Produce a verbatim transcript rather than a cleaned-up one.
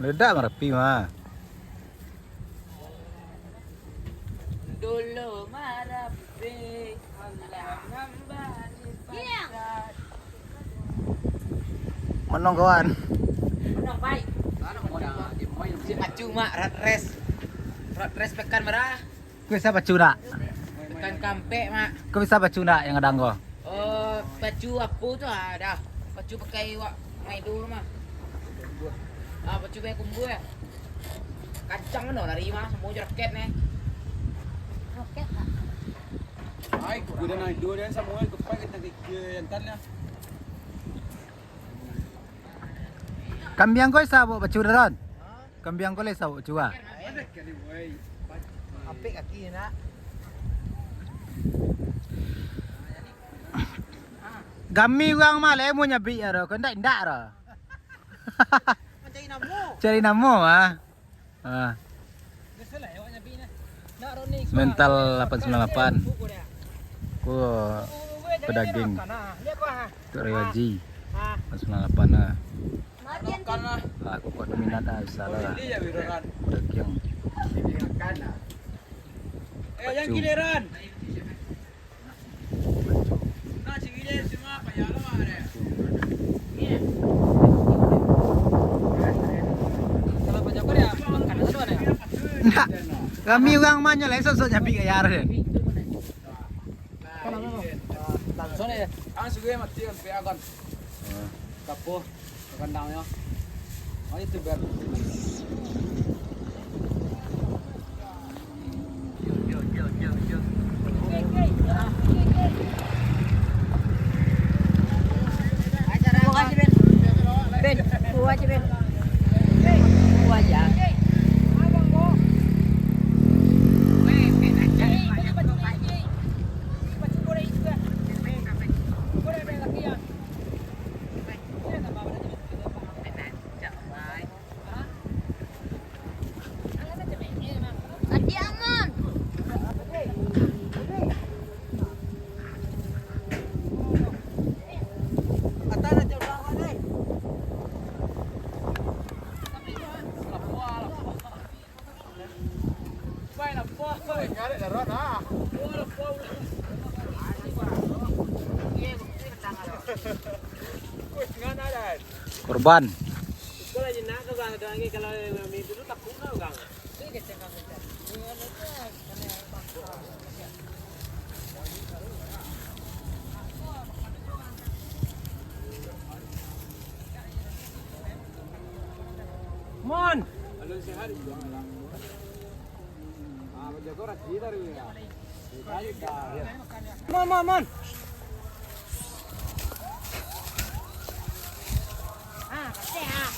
Ledak Marapi mah. Dulu Marapi, malam ngambali pasar. Menong kawan. Menong baik. Si pacu mak, rat race. Rat race pekan merah. Kau bisa pacu nak? Pekan kampek mak. Kau bisa pacu nak yang kadang ko? Oh, pacu apo tu ah, dah. Pacu pakai wak maido tu mah. Ah, pacu pakai kumbu ya. Kancang mano lari mah, samo jo roket ne. Roket lah. Ai, kuda naido dan samo ai kepai kita kikir yang tan lah. Kambiang ko isa bawa pacu dah, Ron? Kambiang ko lai isa bawa pacu ah? Apik kaki nak. Gami urang mah lai mau nyabik ya, Ron. Kau indak, indak, Ron. Cari namo. Cari namo ah. Ah. Mental lapan sembilan lapan. Ko pedaging Tok Ray Haji. Lapan sembilan lapan lah. Lah, ko kuat minat ah, bisa lah. Pedaging. Eh, yang giliran. Ndak. Kami urang mah nyo lai sok-sok nyabik gaya deh. Langsung deh. Ah, sudah mati kan, P A kan. Kapo. Kandangnyo. Mari tu, Ber. Buka aja, Ben. Ben, buka aja, Ben. Buka aja. Korban. Mon. Mon, Mon, Mon. Ah, kasih ah.